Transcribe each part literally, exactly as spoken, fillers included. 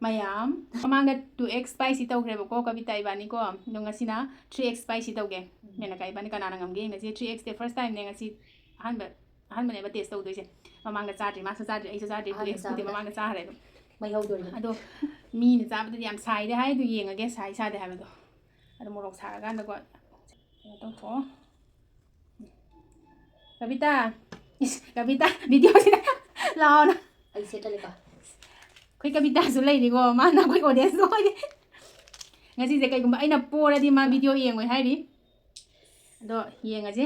ꯃꯌꯥꯝ, ꯃꯃꯥꯡꯗ two X spicy ꯇꯧꯈ꯭ꯔꯦꯕꯀꯣ ꯀꯕꯤꯇꯥ ꯏꯕꯥꯅꯤꯀꯣ, ꯑꯗꯣ ꯉꯁꯤꯅ three X spicy ꯇꯧꯒꯦ꯫ ꯃꯦꯅꯀꯥ ꯏꯕꯥꯅꯤ ꯀꯅꯥꯅ ꯉꯝꯒꯦ ꯌꯦꯡꯅꯁꯤ꯫ Three X ꯗꯤ first time ꯅꯦ, ꯉꯁꯤ ꯑꯍꯥꯟꯕ, ꯑꯍꯥꯟꯕꯅꯦꯕ taste ꯇꯧꯗꯣꯏꯁꯦ꯫ ꯃꯃꯥꯡꯗ ꯆꯥꯗ꯭ꯔꯤ, ꯃꯥꯁꯨ ꯆꯥꯗ꯭ꯔꯤ, ꯑꯩꯁꯨ ꯆꯥꯗ꯭ꯔꯤ꯫ ꯑꯍꯥꯟꯕ two X ꯄꯨꯗꯤ ꯆꯥꯕꯗ ꯃꯃꯥꯡꯗ ꯆꯥꯈ꯭ꯔꯦ ꯑꯗꯨꯝ꯫ ꯃꯩ ꯍꯧꯗꯣꯔꯤꯕꯅꯤ꯫ ꯑꯗꯣ ꯃꯤꯅ ꯆꯥꯕꯗꯗꯤ ꯌꯥꯝ ꯁꯥꯏꯗꯤ ꯍꯥꯏ, ꯑꯗꯨ ꯌꯦꯡꯉꯒꯦ ꯁꯥꯏ ꯁꯥꯗꯦ ꯍꯥꯏꯕꯗꯣ꯫ ꯑꯗꯣ ꯃꯣꯔꯣꯛ ꯁꯥꯔꯀꯥꯟꯗꯀꯣ ꯀꯩꯅꯣ ꯇꯧꯊꯣꯛꯑꯣ꯫ ꯀꯕꯤꯇꯥ, ꯏꯁ, ꯀꯕꯤꯇꯥ, video ꯁꯤꯗ ꯂꯥꯛꯑꯣꯅ꯫ ꯑꯩ ꯁꯦꯠꯇꯂꯦꯀꯣ꯫ ꯑꯩꯈꯣꯏ ꯀꯕꯤꯇꯥꯁꯨ ꯂꯩꯔꯤꯀꯣ, ꯃꯥꯅ ꯑꯩꯈꯣꯏ audience ꯑꯣꯏꯔꯤ꯫ ꯉꯁꯤꯁꯦ ꯀꯩꯒꯨꯝꯕ ꯑꯩꯅ ꯄꯣꯔꯗꯤ ꯃꯥ video ꯌꯦꯡꯉꯣꯏ ꯍꯥꯏꯔꯤ꯫ ꯑꯗꯣ ꯌꯦꯡꯉꯁꯤ꯫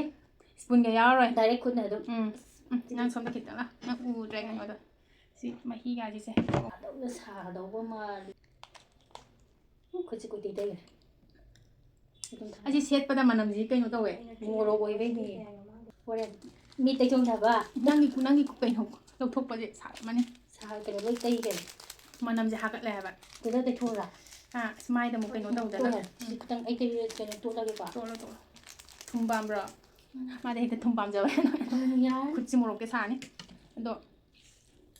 Spoon ꯒ ꯌꯥꯎꯔꯔꯣꯏ꯫ Direct ꯈꯨꯠꯅ ꯑꯗꯨꯝ꯫ ꯎꯝ, ꯎꯝ, ꯅꯪ ꯁꯣꯝꯗ ꯈꯤꯇꯪ ꯂꯥꯎ꯫ ꯅꯪ ꯎꯗ꯭ꯔꯦ ꯀꯩꯅꯣꯗꯣ꯫ ꯁꯤ ꯃꯍꯤꯒꯁꯤꯁꯦ꯫ ꯁꯥꯗꯧꯅ ꯁꯥꯗꯧꯕ ꯃꯥꯜꯂꯤ꯫ ꯎꯝ, ꯈꯨꯠꯁꯤ ꯀꯨꯏ ꯇꯩ ꯇꯩꯈ꯭ꯔꯦ꯫ ꯑꯁꯤ ꯁꯦꯠꯄꯗ ꯃꯅꯝꯁꯤ ꯀꯩꯅꯣ ꯇꯧꯋꯦ꯫ ꯃꯣꯔꯣꯛ ꯑꯣꯏꯕꯩꯅꯦ꯫ ꯍꯣꯔꯦꯟ ꯃꯤꯠ ꯇꯩꯊꯣꯛꯅꯕ꯫ ꯅꯪꯒꯤ, ꯅꯪꯒꯤ ꯀꯩꯅꯣ ꯂꯧꯊꯣꯛꯄꯁꯦ ꯁꯥꯔꯝꯃꯅꯤ꯫ ꯁꯥ-, ꯀꯩꯅꯣ ꯂꯣꯏ ꯇꯩꯈ꯭ꯔꯦ꯫ ꯃꯅꯝꯁꯦ ꯍꯥꯀꯠꯂꯦ ꯍꯥꯏꯕ꯫ ꯑꯗꯨꯗ ꯇꯩꯊꯣꯛꯎꯔꯥ? ꯑꯥ, ꯑꯁ, ꯃꯥꯏꯗ ꯑꯃꯨꯛ ꯀꯩꯅꯣ ꯇꯧꯗꯅ꯫ ꯇꯣꯛꯑꯦ꯫ ꯁꯤ ꯈꯤꯇꯪ ꯑꯩ ꯇꯩꯕꯤꯔ-, ꯀꯩꯅꯣ ꯇꯣꯠꯂꯒꯦꯀꯣ꯫ ꯇꯣꯠꯂꯣ, ꯇꯣꯠꯂꯣ꯫ ꯊꯨꯝ ꯄꯥꯝꯕ꯭ꯔꯣ? ꯃꯥꯗꯤ ꯍꯦꯛꯇ ꯊꯨꯝ ꯄꯥꯝꯖꯕ꯫ ꯎꯝ, ꯌꯥꯔꯦ꯫ ꯈꯨꯠꯁꯤ ꯃꯣꯔꯣꯛꯇꯤ ꯁꯥꯅꯤ꯫ ꯑꯗꯣ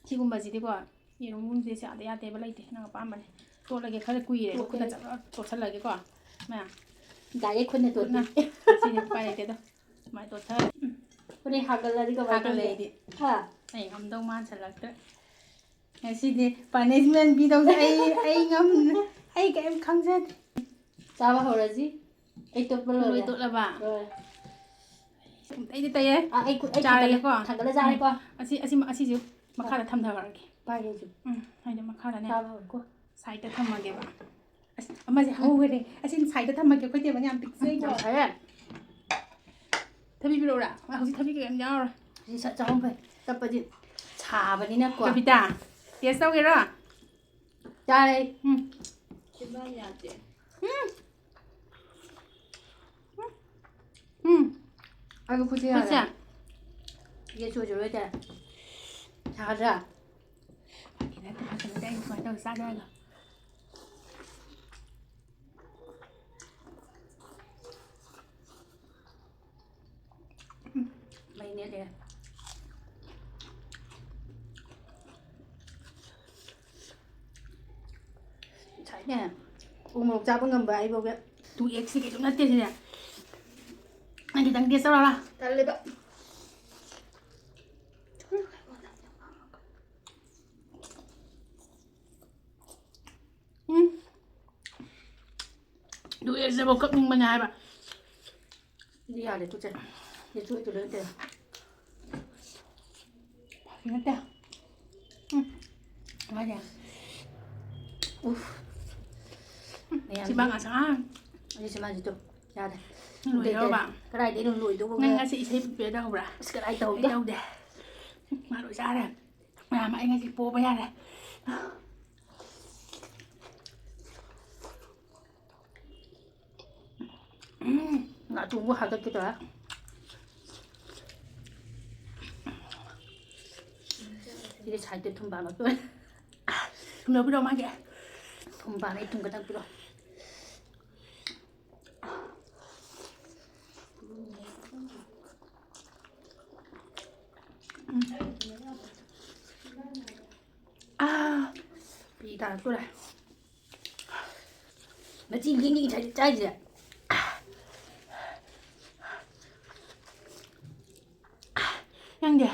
ꯁꯤꯒꯨꯝꯕꯁꯤꯗꯤꯀꯣ, ꯌꯦꯔꯨꯝꯒꯨꯝꯕꯁꯦ ꯌꯥꯗ ꯌꯥꯗꯦꯕ ꯂꯩꯇꯦ, ꯅꯪ ꯑꯄꯥꯝꯕꯅꯦ꯫ ꯇꯣꯠꯂꯒꯦ, ꯈꯔ ꯀꯨꯏꯔꯦꯕ, ꯇꯣꯠꯂꯦ꯫ ꯈꯨꯠꯅ ꯆꯞ ꯆꯞ ꯇꯣꯠꯁꯜꯂꯒꯦꯀꯣ, ꯃꯌꯥꯝ꯫ Direct ꯈꯨꯠꯅ ꯈꯨꯠꯅ꯫ ꯇꯣꯠꯄꯤ꯫ ꯁꯤꯗꯤ ꯎꯄꯥꯏ ꯂꯩꯇꯦꯗꯣ꯫ ꯁꯨꯃꯥꯏꯅ ꯇꯣꯠꯊꯔꯦ꯫ ꯎꯝ꯫ ꯍꯣꯔꯦꯟ ꯍꯥꯒꯠꯂꯗꯤ ꯀꯃꯥꯏꯅ ꯍꯥꯒꯠꯂꯦ ꯇꯧꯅꯤ? ꯑꯩꯗꯤ꯫ ꯍꯥ? ꯑꯩ ꯉꯝꯗꯧ ꯃꯥꯟꯁꯜꯂꯛꯇ꯭ꯔꯦ꯫ ꯉꯁꯤꯗꯤ punishment ꯄꯤꯗꯧꯁꯦ ꯑꯩ, ꯑꯩ ꯉꯝ-, ꯑꯩ ꯀꯔꯤꯝ ꯈꯪꯖꯗ꯭ꯔꯦ꯫ ꯆꯥꯕ ꯍꯧꯔꯁꯤ꯫ ꯑꯩ ꯇꯣꯠꯄ ꯂꯣꯏꯔꯦ꯫ ꯂꯣꯏ ꯇꯣꯠꯂꯕ? ꯂꯣꯏꯔꯦ꯫ ꯑꯩꯗꯤ ꯇꯩꯔꯦ꯫ ꯑꯥ, ꯑꯩ ꯈꯨꯠ, ꯑꯩ ꯆꯥꯔꯒꯦꯀꯣ? ꯊꯥꯡꯒꯠꯂꯦ, ꯊꯥꯡꯒꯠꯂꯦ ꯆꯥꯔꯦꯀꯣ꯫ ꯎꯝ꯫ ꯑꯁꯤ, ꯑꯁꯤ, ꯑꯁꯤꯁꯨ ꯃꯈꯥꯗ ꯊꯝꯊꯈ꯭ꯔꯒꯦ꯫ ꯄꯥꯏꯒꯦ ꯑꯩꯁꯨ꯫ ꯎꯝ, ꯍꯥꯏꯗꯤ ꯃꯈꯥꯗꯅꯦ꯫ ꯆꯥꯕ ꯍꯧꯔꯦꯀꯣ꯫ Side ꯇ ꯊꯝꯃꯒꯦꯕ꯫ ꯑꯁ, ꯑꯃꯁꯦ ꯍꯧꯈ꯭ꯔꯦ꯫ ꯑꯁꯤꯅ side ꯇ ꯊꯝꯃꯒꯦ, ꯑꯩꯈꯣꯏ table ꯌꯥꯝ ꯄꯤꯛꯆꯩꯗꯣ꯫ ꯌꯥꯝ ꯐꯔꯦ꯫ ꯊꯕꯤ ꯄꯤꯔꯛꯎꯔꯥ? ꯃꯥ ꯍꯧꯖꯤꯛ ꯊꯕꯤ ꯀꯩꯀꯩ ꯌꯥꯝ ꯌꯥꯎꯔꯦ꯫ ꯁꯤ ꯁꯠ ꯆꯥꯍꯧ ꯐꯩ꯫ ꯆꯠꯄꯗꯤ ꯁꯥꯕꯅꯤꯅꯀꯣ꯫ ꯀꯕꯤꯇꯥ, taste ꯇꯧꯒꯦꯔꯣ? ꯆꯥꯔꯦ꯫ ꯎꯝ꯫ ꯆꯤꯟꯕꯥꯟ ꯌꯥꯗꯦ꯫ ꯎꯝ꯫ ꯎꯝ꯫ ꯎꯝ꯫ ꯑꯗꯨ ꯈꯨꯠꯁꯦ ꯌꯥꯗꯦ꯫ ꯈꯨꯠꯁꯦ? ꯌꯦꯠꯁꯨ ꯑꯣꯏꯖꯔꯣꯏ ꯇꯥꯔꯦ꯫ ꯁꯥꯗ꯭ꯔꯥ? ꯐꯥꯒꯤ ꯅꯠꯇꯦ, ꯐꯥꯒꯤ ꯅꯠꯇꯦ, ꯑꯩ ꯁꯨꯃꯥꯏꯅ ꯇꯧꯔ ꯆꯥꯒꯦ ꯍꯥꯏꯅꯣ꯫ ꯎꯝ, ꯃꯩ ꯅꯦꯠꯂꯦ꯫ ꯎ ꯃꯣꯔꯣꯛ ꯆꯥꯕ ꯉꯝꯕ ꯑꯩꯐꯥꯎꯒ꯫ ꯇꯨ ꯑꯦꯛꯁꯇꯤ ꯀꯩꯁꯨ ꯅꯠꯇꯦ ꯁꯤꯅꯦ꯫ ꯅꯪ ꯈꯤꯇꯪ ꯇꯦꯁ ꯇꯧꯔꯛꯑꯣ꯫ ꯇꯜꯂꯦꯕ꯫ ꯎꯝ꯫ ꯇꯨ ꯑꯦꯛꯁꯇꯐꯥꯎ ꯀꯞꯅꯤꯡꯕꯅꯦ ꯍꯥꯏꯕ꯫ ꯁꯤꯗꯤ ꯌꯥꯔꯦ, ꯇꯨꯆꯦ꯫ ꯁꯤ ꯇꯨ ꯑꯦꯛꯁꯇꯨ ꯂꯣꯏ ꯅꯠꯇꯦ꯫ ꯅꯠꯇꯦ꯫ ꯎꯝ꯫ ꯃꯥꯅꯦ꯫ ꯎꯐ꯫ ꯃꯌꯥꯝ ꯁꯤ ꯃꯥ ꯉꯁꯥꯏ꯫ ꯑꯩ ꯁꯤ ꯃꯥꯁꯤ ꯇꯨ꯫ ꯌꯥꯔꯦ꯫ ꯂꯣꯏꯔꯕ? ꯀꯗꯥꯏꯗꯩꯅꯣ ꯂꯣꯏꯗꯧꯕꯒ? ꯅꯪ ꯉꯁꯤ ꯏꯁꯩ prepare ꯇꯧꯕ꯭ꯔꯥ? ꯑꯁ, ꯀꯗꯥꯏ ꯇꯧꯗꯦ? ꯑꯩ ꯇꯧꯗꯦ꯫ ꯃꯥ ꯂꯣꯏ ꯆꯥꯔꯦ꯫ ꯃꯌꯥꯝ, ꯑꯩ ꯉꯁꯤ ꯄꯣꯕ ꯌꯥꯔꯦ꯫ ꯎꯝ, ꯅꯥꯇꯣꯟꯕꯨ ꯍꯥꯒꯠꯀꯦ ꯇꯧꯔꯦ꯫ ꯁꯤꯗꯤ side ꯇ ꯊꯨꯝꯕꯥꯜ ꯂꯧꯊꯣꯛꯑꯦ꯫ ꯊꯨꯝ ꯂꯧꯕꯤꯔꯛꯑꯣ ꯃꯥꯒꯤ꯫ ꯊꯨꯝꯕꯥꯜ, ꯑꯩ ꯊꯨꯝ ꯈꯛꯇꯪ ꯄꯤꯔꯛꯑꯣ꯫ ꯑꯥ, ꯄꯤ ꯇꯥꯔꯛꯇꯣꯔꯦ꯫ ꯃꯆꯤꯟ ꯂꯦꯡꯉꯤ ꯉꯁꯥꯏꯗꯩ ꯆꯥꯏꯁꯦ꯫ ꯅꯪꯗꯤ?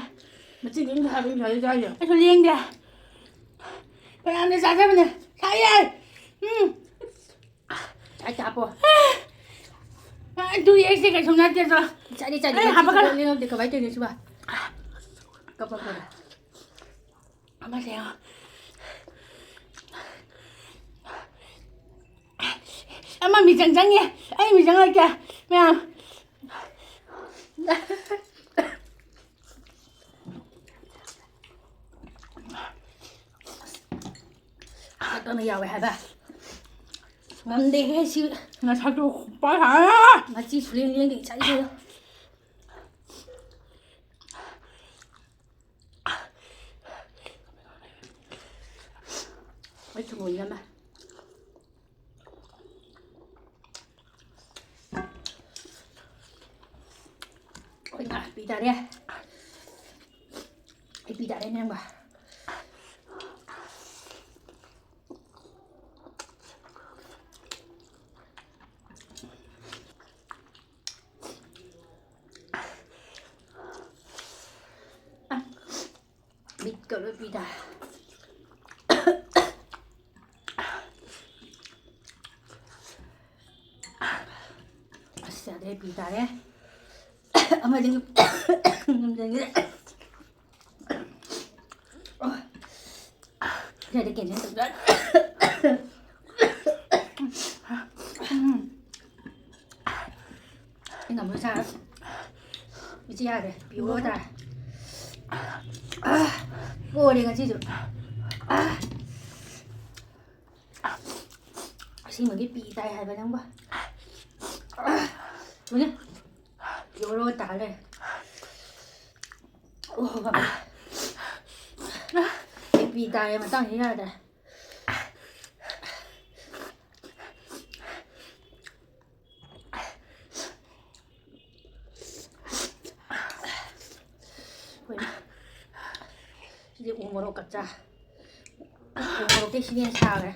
ꯃꯆꯤꯟ ꯂꯦꯡꯗꯦ ꯍꯥꯏꯕ ꯉꯁꯥꯏꯗꯩ ꯆꯥꯏꯁꯦ꯫ ꯑꯩꯁꯨ ꯂꯦꯡꯗꯦ꯫ ꯐꯅꯌꯥꯝꯗꯤ ꯆꯥꯖꯕꯅꯦ꯫ ꯁꯥꯏꯌꯦ꯫ ꯎꯝ꯫ ꯆꯥꯏ ꯆꯥꯄꯣ꯫ ꯑꯗꯨ ꯑꯩꯁꯦ ꯀꯩꯁꯨꯝ ꯅꯠꯇꯦꯗꯣ꯫ ꯆꯥꯏꯗꯤ ꯆꯥꯏꯗꯤ ꯑꯩ ꯃꯆꯤꯟ ꯍꯥꯞꯄꯛꯀꯅꯨ꯫ ꯂꯦꯡꯉꯛꯇꯦ ꯀꯃꯥꯏꯅ ꯇꯧꯔꯤꯅꯣ ꯁꯤꯕꯣ? ꯀꯞꯄꯛꯇꯣꯔꯦ꯫ ꯑꯃꯁꯦ ꯌꯦꯡꯉꯣ꯫ ꯑꯃ ꯃꯤꯆꯪ ꯆꯪꯉꯦ꯫ ꯑꯩ ꯃꯤꯆꯪ ꯂꯩꯇꯦ꯫ ꯃꯌꯥꯝ꯫ ꯁꯛꯇꯅ ꯌꯥꯎꯋꯦ ꯍꯥꯏꯕ꯫ ꯉꯝꯗꯦꯍꯦ ꯁꯤ꯫ ꯅꯁꯛꯇꯨ ꯈꯨꯄꯥꯛ ꯊꯥ-, ꯃꯆꯤ ꯁꯨꯂꯦꯡ ꯂꯦꯡꯗꯦ ꯏꯆꯥ ꯏꯆꯥꯗꯣ꯫ ꯑꯩ ꯊꯨꯝꯃꯣꯏ ꯅꯝꯃꯦ꯫ ꯑꯩꯈꯣꯏ ꯉꯥ ꯄꯤ ꯇꯥꯔꯦ꯫ ꯑꯩ ꯄꯤ ꯇꯥꯔꯦ ꯅꯪꯕ꯫ ꯇꯧꯔ ꯄꯤ ꯇꯥꯔꯦ꯫ ꯑꯁ, ꯌꯥꯗ꯭ꯔꯦ, ꯄꯤ ꯇꯥꯔꯦ꯫ ꯑꯃꯗꯤ ꯉꯝꯖꯒꯦ꯫ ꯁꯤꯗꯤ cancel ꯇꯧꯖꯔꯦ꯫ ꯎꯝ꯫ ꯑꯩ ꯉꯝꯃꯔꯣꯏ ꯆꯥꯔ꯫ ꯏꯆꯦ ꯌꯥꯗ꯭ꯔꯦ꯫ ꯄꯤꯌꯣ ꯇꯥꯔꯦ꯫ ꯑꯥ, ꯄꯣꯔꯦ ꯉꯁꯤꯁꯨ꯫ ꯑꯥ꯫ ꯑꯁꯦꯡꯕꯒꯤ ꯄꯤ ꯇꯥꯏ ꯍꯥꯏꯕ ꯅꯪꯕꯣ꯫ ꯑꯥ꯫ ꯎꯏ꯫ ꯄꯤꯌꯣ ꯇꯥ ꯂꯩꯔꯦ꯫ ꯑꯣ, ꯕꯥꯕꯥ꯫ ꯑꯩ ꯄꯤ ꯇꯥꯔꯦ ꯃꯇꯥꯡꯁꯤ ꯌꯥꯗ꯭ꯔꯦ꯫ ꯍꯣꯏ꯫ ꯁꯤꯗꯤ ꯎ ꯃꯣꯔꯣꯛ ꯀꯠꯆꯥ꯫ ꯎ ꯃꯣꯔꯣꯛꯇꯤ ꯁꯤꯅ ꯍꯦꯟꯅ ꯁꯥꯈ꯭ꯔꯦ꯫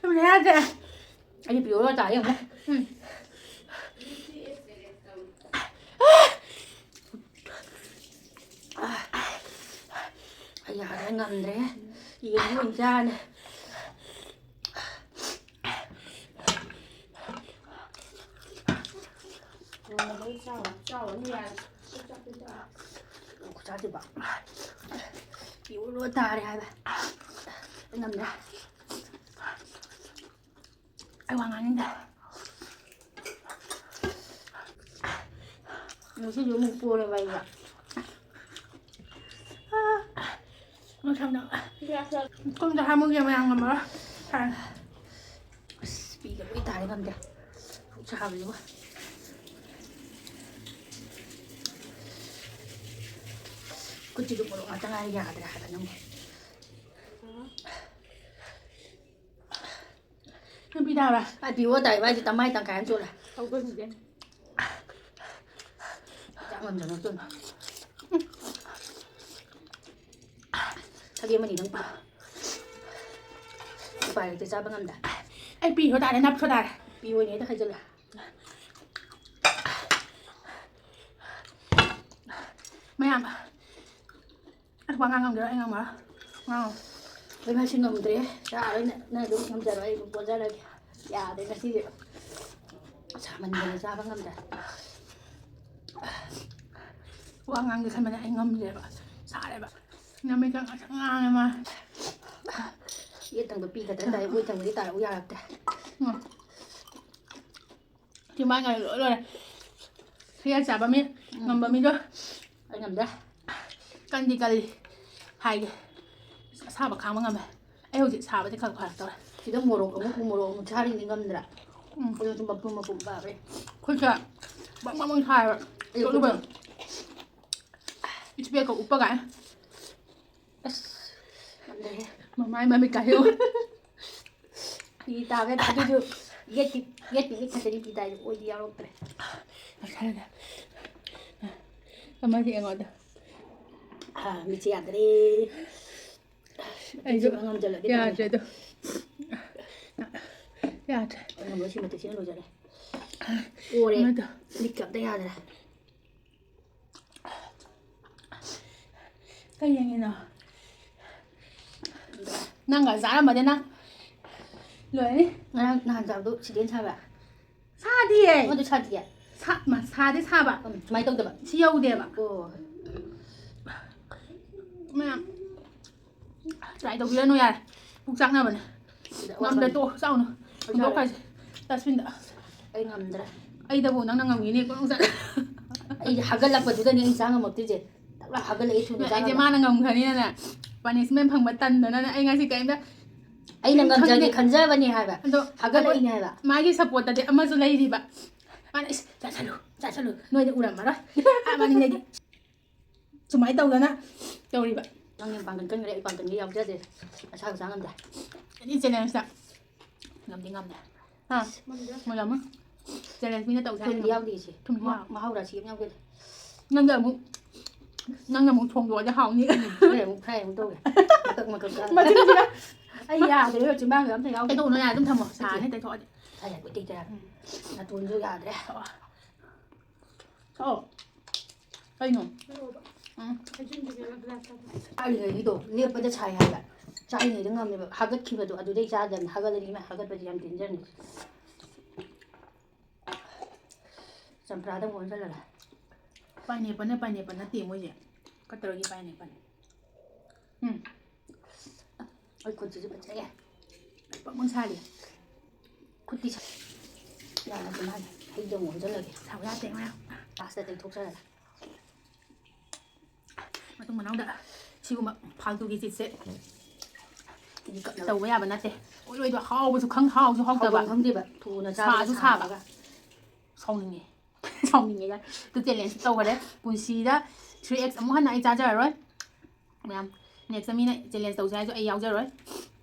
ꯌꯥꯝ ꯌꯥꯗ꯭ꯔꯦ꯫ ꯑꯩꯗꯤ ꯄꯤꯌꯣꯔ ꯇꯥꯔꯦ ꯌꯦꯡꯉꯨꯅꯦ꯫ ꯎꯝ꯫ ꯑꯩ ꯌꯥꯗ꯭ꯔꯦ, ꯉꯝꯗ꯭ꯔꯦ꯫ ꯌꯦꯟꯁꯨ ꯑꯣꯏꯅ ꯆꯥꯔꯅꯤ꯫ ꯅꯣꯡꯃꯗ ꯆꯥꯎ-, ꯆꯥꯎꯔꯅꯤ ꯌꯥꯔꯦ꯫ ꯈꯨꯠꯆꯥꯁꯤꯕ꯫ ꯄꯤꯌꯣꯔ ꯇꯥꯔꯦ ꯍꯥꯏꯕ꯫ ꯑꯩ ꯉꯝꯗ꯭ꯔꯦ꯫ ꯑꯩ ꯋꯥ ꯉꯥꯡꯅꯤꯡꯗꯦ꯫ ꯉꯁꯤꯁꯨ ꯑꯃꯨꯛ ꯄꯣꯔꯦꯕ ꯑꯩꯁꯦ꯫ ꯑꯥ, ꯃꯊꯪꯗ ꯁꯣꯝꯗ ꯍꯥꯏꯃꯨꯒꯤ ꯃꯌꯥꯝ ꯉꯝꯃꯔꯣꯏ꯫ ꯑꯁ, ꯄꯤꯒ ꯂꯣꯏ ꯇꯥꯔꯦ, ꯉꯝꯗꯦ꯫ ꯄꯨꯛ ꯁꯥꯕꯁꯤꯕꯨ꯫ ꯈꯨꯠꯁꯤꯁꯨ ꯃꯣꯔꯣꯛ ꯉꯥꯛꯇ ꯉꯥꯏꯔꯦ, ꯌꯥꯗ꯭ꯔꯦ ꯍꯥꯏꯕ ꯅꯪꯕꯨ꯫ ꯅꯨꯄꯤ ꯇꯥꯕ꯭ꯔꯥ? ꯑ, ꯄꯤꯌꯣꯔ ꯇꯥꯏꯕ ꯍꯥꯏꯁꯦ ꯇꯃꯥꯏ ꯇꯪꯈꯥꯏ ꯑꯃ ꯆꯣꯠꯂꯦ꯫ ꯍꯧꯗꯣꯛꯈꯤꯒꯦ꯫ ꯆꯥꯛ ꯉꯝꯗꯅ ꯆꯣꯠꯂꯦ꯫ ꯎꯝ꯫ ꯁꯒꯦꯝ ꯑꯃꯅꯤꯗꯪ ꯄꯤ꯫ ꯎꯄꯥꯏ ꯂꯩꯇꯦ, ꯆꯥꯕ ꯉꯝꯗꯦ꯫ ꯑꯩ ꯄꯤꯈꯣ ꯇꯥꯔꯦ, ꯅꯞꯈꯣ ꯇꯥꯔꯦ꯫ ꯄꯤ ꯑꯣꯏꯅ ꯍꯦꯛꯇ ꯍꯩꯖꯤꯜꯂꯦ꯫ ꯃꯌꯥꯝ, ꯑꯁ, ꯋꯥ ꯉꯥꯡ ꯉꯝꯈꯤꯔꯣꯏ, ꯑꯩ ꯉꯝꯃꯔꯣꯏ꯫ ꯉꯥꯡꯉꯣ꯫ ꯑꯩ ꯃꯁꯤ ꯉꯝꯗ꯭ꯔꯦ꯫ ꯆꯥꯔꯣꯏ꯫ ꯅꯪ ꯑꯗꯨꯝ ꯉꯝꯖꯔꯣ꯫ ꯑꯩ ꯑꯗꯨꯝ ꯄꯣꯟꯖꯔꯒꯦ꯫ ꯌꯥꯗ꯭ꯔꯦ ꯉꯁꯤꯗꯤ꯫ ꯁꯥꯃꯟꯗꯅ ꯆꯥꯕ ꯉꯝꯗ꯭ꯔꯦ꯫ ꯋꯥ ꯉꯥꯡꯒꯦ ꯈꯟꯕꯅꯦ ꯑꯩ ꯉꯝꯗ꯭ꯔꯦꯕ꯫ ꯁꯥꯔꯦꯕ꯫ ꯅꯃꯤꯠꯀ ꯉꯥꯡꯁꯪ ꯉꯥꯡꯉꯦ ꯃꯥ꯫ ꯌꯦꯠ ꯊꯪꯕ ꯄꯤꯒꯗ꯭ꯔꯥ ꯇꯥꯏ, ꯑꯣꯏ ꯊꯪꯕꯗꯤ ꯇꯥꯔꯛꯎ ꯌꯥꯔꯛꯇꯦ꯫ ꯎꯝ꯫ ꯆꯤꯝꯕꯥꯟꯒ ꯂꯣꯏ ꯂꯣꯏꯔꯦ꯫ ꯈꯨꯌꯥ ꯆꯥꯕ ꯃꯤ, ꯎꯝ꯫ ꯉꯝꯕ ꯃꯤꯗꯣ꯫ ꯑꯩ ꯉꯝꯗꯦ꯫ ꯀꯟꯗꯤ ꯀꯜꯂꯤ꯫ ꯍꯥꯏꯒꯦ꯫ ꯑꯁꯥꯕ ꯈꯥꯡꯕ ꯉꯝꯃꯦ꯫ ꯑꯩ ꯍꯧꯖꯤꯛ ꯁꯥꯕꯗꯤ ꯈꯔ ꯐꯔꯛꯇꯧꯔꯦ꯫ ꯁꯤꯗ ꯃꯣꯔꯣꯛ ꯑꯃꯨꯛ, ꯎ ꯃꯣꯔꯣꯛ ꯑꯃꯨꯛ ꯆꯥꯔꯤꯅꯤ ꯉꯝꯗ꯭ꯔꯥ? ꯎꯝ꯫ ꯑꯩꯈꯣꯏꯁꯨ ꯃꯄꯨꯝ ꯃꯄꯨꯝ ꯄꯥꯕꯩ꯫ ꯈꯨꯠꯁꯦ ꯕꯪ ꯕꯪ ꯕꯪ ꯁꯥꯏꯕ꯫ ꯑꯩ ꯆꯣꯠꯂꯨꯕꯩ꯫ ꯈꯨꯠꯁꯦ ꯏꯁꯄꯦꯛꯀ ꯎꯞꯄꯒꯥꯏ꯫ ꯑꯁ, ꯉꯝꯗ꯭ꯔꯦꯍꯦ꯫ ꯃꯃꯥꯏ ꯃꯃꯤꯠ ꯀꯥꯏꯌꯣ꯫ ꯄꯤ ꯇꯥꯕ ꯌꯥꯗꯦ꯫ ꯑꯗꯨꯁꯨ ꯌꯦꯠꯀꯤ, ꯌꯦꯠꯀꯤ ꯃꯤꯠ ꯈꯛꯇꯅꯤ ꯄꯤ ꯇꯥꯏꯁꯦ, ꯑꯣꯏꯗꯤ ꯌꯥꯎꯔꯛꯇ꯭ꯔꯦ꯫ ꯑꯃꯗꯤ ꯑꯩꯉꯣꯟꯗ꯫ ꯑꯥ, ꯃꯤꯠꯁꯦ ꯌꯥꯗ꯭ꯔꯦ꯫ ꯑꯩꯁꯨ ꯃꯇꯦꯛꯁꯤꯃ ꯉꯝꯖꯜꯂꯗꯤ ꯐꯅꯤ꯫ ꯌꯥꯗ꯭ꯔꯦ ꯑꯗꯣ꯫ ꯌꯥꯗ꯭ꯔꯦ꯫ ꯑꯩ ꯉꯝꯃꯣꯏ, ꯁꯤ ꯃꯇꯦꯛꯁꯤꯅ ꯂꯣꯏꯖꯔꯦ꯫ ꯑꯣꯔꯦ꯫ ꯑꯃꯗꯣ꯫ ꯃꯤꯠꯀ ꯑꯝꯇ ꯌꯥꯗ꯭ꯔꯦ꯫ ꯀꯩ ꯌꯦꯡꯉꯤꯅꯣ? ꯅꯪꯒ ꯆꯥꯔꯝꯃꯗꯤ ꯅꯪ ꯂꯣꯏꯔꯅꯤ꯫ ꯉꯔꯥꯡ ꯅꯍꯥꯟ ꯆꯥꯕꯗꯣ ꯁꯤꯗꯩ ꯍꯦꯟꯅ ꯁꯥꯕ꯭ꯔꯥ? ꯁꯥꯗꯤꯌꯦ꯫ ꯑꯃꯗꯨ ꯁꯥꯗꯤꯌꯦ? ꯁꯥ-, ꯃ-, ꯁꯥꯗꯤ ꯁꯥꯕ꯫ ꯎꯝ, ꯁꯨꯃꯥꯏꯅ ꯇꯧꯗꯕ꯫ ꯁꯤ ꯌꯧꯗꯦꯕ꯫ ꯑꯣ꯫ ꯃꯌꯥꯝ꯫ Try ꯇꯧꯕꯤꯔꯅꯨ ꯌꯥꯔꯦ꯫ ꯄꯨꯛ ꯆꯥꯛꯅꯕꯅꯦ꯫ ꯁꯤꯗ ꯉꯝꯗ꯭ꯔꯦ, ꯑꯋꯥꯕ ꯇꯣꯛꯑꯣ, ꯆꯥꯎꯅꯨ꯫ ꯑꯩ ꯍꯨꯟꯗꯣꯛꯈ꯭ꯔꯁꯦ꯫ Dustbin-ꯗ꯫ ꯑꯩ ꯉꯝꯗ꯭ꯔꯦ꯫ ꯑꯩꯗꯕꯨ ꯅꯪꯅ ꯉꯝꯈꯤꯅꯤꯀꯣ, ꯅꯪ ꯆꯥ-, ꯑꯩ ꯍꯥꯒꯠꯂꯛꯄꯗꯨꯗꯅꯦ ꯑꯩ ꯆꯥ ꯉꯝꯃꯛꯇ꯭ꯔꯤꯁꯦ꯫ ꯇꯛ ꯂꯥꯎ ꯍꯥꯒꯠꯂꯛꯑꯦ, ꯊꯨꯅ ꯅꯣꯏ, ꯑꯩꯁꯦ ꯆꯥꯅꯕ꯫ ꯃꯥꯅ ꯉꯝꯈ꯭ꯔꯅꯤꯅꯅꯦ, punishment ꯐꯪꯕ ꯇꯟꯗꯅꯅꯦ, ꯑꯩ ꯉꯁꯤ ꯀꯔꯤꯝꯇ ꯑꯩꯅ ꯀꯔꯤꯝ ꯉꯝꯖꯒꯦ ꯈꯪꯗꯦ꯫ ꯈꯟꯖꯕꯅꯦ ꯍꯥꯏꯕ꯫ ꯑꯗꯣ ꯍꯥꯒꯠꯂꯛꯏꯅꯦ ꯍꯥꯏꯕ꯫ ꯃꯥꯒꯤ support-ꯇꯗꯤ ꯑꯃꯁꯨ ꯂꯩꯔꯤꯕ꯫ ꯃꯥꯅ, "ꯏꯁ, ꯆꯥꯁꯜꯂꯨ, ꯆꯥꯁꯜꯂꯨ, ꯅꯣꯏꯗꯤ ꯎꯔꯝꯃꯔꯣꯏ." ꯑꯥ, ꯃꯅꯤꯡꯗꯒꯤ꯫ ꯁꯨꯃꯥꯏꯅ ꯇꯧꯗꯅ ꯇꯧꯔꯤꯕ꯫ ꯅꯪ ꯌꯥꯝ ꯄꯥꯡꯒꯟ ꯀꯟꯈ꯭ꯔꯦ, ꯑꯩ ꯄꯥꯡꯒꯟꯒ ꯌꯥꯎꯖꯗꯦ꯫ ꯑꯁꯥꯕ ꯆꯥ ꯉꯝꯗꯦ꯫ Any challenge-ꯇ ꯉꯝꯗꯤ ꯉꯝꯗꯦ꯫ ꯍꯥ? ꯉꯝꯗꯦ꯫ ꯃꯣꯏ ꯉꯝꯃꯣꯏ꯫ Challenge ꯃꯤꯅ ꯇꯧꯁꯦ ꯍꯥꯏꯔꯗꯤ ꯊꯨꯝꯗꯤ ꯉꯝꯃꯣꯏ꯫ ꯌꯥꯎꯗꯦ ꯁꯤ꯫ ꯊꯨꯝ ꯃꯍꯥꯎ-, ꯌꯥꯎ-, ꯃꯍꯥꯎ ꯔꯥꯁꯤ ꯑꯃ ꯌꯥꯎꯗꯦ꯫ ꯅꯪꯅ ꯑꯃꯨꯛ, ꯅꯪꯅ ꯑꯃꯨꯛ ꯊꯣꯡꯗꯣꯛꯑꯗꯤ ꯍꯥꯎꯅꯤ꯫ ꯎꯝ, ꯍꯣꯔꯦꯟ ꯑꯃꯨꯛ fry ꯑꯃꯨꯛ ꯇꯧꯒꯦ꯫ ꯃꯀꯛ ꯃꯀꯛ ꯀꯛꯑꯒ꯫ ꯃꯆꯤꯟꯁꯤꯅ꯫ ꯑꯩ ꯌꯥꯗ꯭ꯔꯦ, ꯆꯤꯝꯕꯥꯟꯒ ꯑꯝꯇ ꯌꯥꯎꯗꯦ꯫ ꯇꯩꯊꯣꯛꯎꯅꯣ ꯌꯥꯔꯦ, ꯑꯗꯨꯝ ꯊꯝꯃꯣ꯫ ꯁꯥꯔꯅꯤ ꯇꯩꯊꯣꯛꯑꯗꯤ꯫ ꯁꯥ ꯌꯥꯝ ꯀꯨꯏ ꯇꯩꯗ꯭ꯔꯦ꯫ ꯎꯝ꯫ ꯅꯥꯇꯣꯟꯁꯨ ꯌꯥꯗ꯭ꯔꯦ꯫ ꯊꯛꯑꯣ꯫ ꯊꯛꯑꯣ꯫ ꯀꯩꯅꯣ? ꯎꯝ꯫ ꯆꯥꯔꯤꯉꯩꯒꯤꯗꯣ ꯂꯦꯞꯄꯗ ꯁꯥꯏ ꯍꯥꯏꯕ꯫ ꯆꯥꯔꯤꯉꯩꯗ ꯉꯝꯃꯦꯕ꯫ ꯍꯥꯒꯠꯈꯤꯕꯗꯣ ꯑꯗꯨꯗꯩ ꯆꯥꯗꯕꯅꯤ꯫ ꯍꯥꯒꯠꯂꯗꯤ ꯏꯃꯥ, ꯍꯥꯒꯠꯄꯗꯤ ꯌꯥꯝ ꯗꯦꯟꯖꯔꯅꯤ꯫ ꯆꯝꯄ꯭ꯔꯥꯗ ꯑꯃꯨꯛ ꯑꯣꯟꯁꯤꯜꯂꯒ꯫ ꯄꯥꯏꯅꯦꯄꯜꯅ ꯄꯥꯏꯅꯦꯄꯜ ꯅꯠꯇꯦ ꯃꯣꯏꯁꯦ꯫ ꯀꯠꯇꯔꯒꯤ ꯄꯥꯏꯅꯦꯄꯜ꯫ ꯎꯝ꯫ ꯑꯩ ꯈꯨꯠꯁꯤꯁꯨ ꯐꯖꯩꯌꯦ꯫ ꯄꯥꯛꯃꯟ ꯁꯥꯔꯤ꯫ ꯈꯨꯠꯇꯤ ꯁꯥ-, ꯌꯥꯔꯗꯤ ꯃꯥꯜꯂꯦ꯫ ꯍꯩꯗ ꯑꯃꯨꯛ ꯑꯣꯟꯁꯤꯜꯂꯒꯦ꯫ ꯁꯥꯎ ꯌꯥꯗꯦ ꯃꯌꯥꯝ꯫ ꯂꯥꯁꯇ ꯇꯩꯊꯣꯛꯆꯔꯒꯦ꯫ ꯃꯇꯨꯡ ꯃꯅꯥꯎꯗ ꯁꯤꯒꯨꯝꯕ ꯐꯥꯜꯇꯨꯒꯤ ꯆꯤꯠꯁꯦ ꯇꯧꯕ ꯌꯥꯕ ꯅꯠꯇꯦ꯫ ꯑꯣꯏꯔꯣꯏꯗꯣ ꯍꯥꯎꯕꯁꯨ ꯈꯪ-, ꯍꯥꯎꯁꯨ ꯍꯥꯎꯇꯕ꯫ ꯍꯥꯎꯐꯝ ꯈꯪꯗꯦꯕ꯫ ꯊꯨꯅ ꯆꯥꯕꯒ ꯁꯥꯁꯨ ꯁꯥꯕ꯫ ꯁꯥꯕꯒ꯫ ꯁꯥꯎꯅꯤꯡꯉꯦ꯫ ꯁꯥꯎꯅꯤꯡꯉꯦ꯫ ꯑꯗꯨ ꯆꯦꯂꯦꯟꯖ ꯇꯧꯈꯔꯦ꯫ ꯄꯨꯟꯁꯤꯗ ꯊ꯭ꯔꯤ ꯑꯦꯛꯁ ꯑꯃꯨꯛ ꯍꯟꯅ ꯑꯩ ꯆꯥꯖꯔꯔꯣꯏ꯫ ꯃꯌꯥꯝ, ꯅꯦꯛꯁꯇ ꯃꯤꯅ ꯆꯦꯂꯦꯟꯖ ꯇꯧꯁꯦ ꯍꯥꯏꯔꯁꯨ ꯑꯩ ꯌꯥꯎꯖꯔꯣꯏ꯫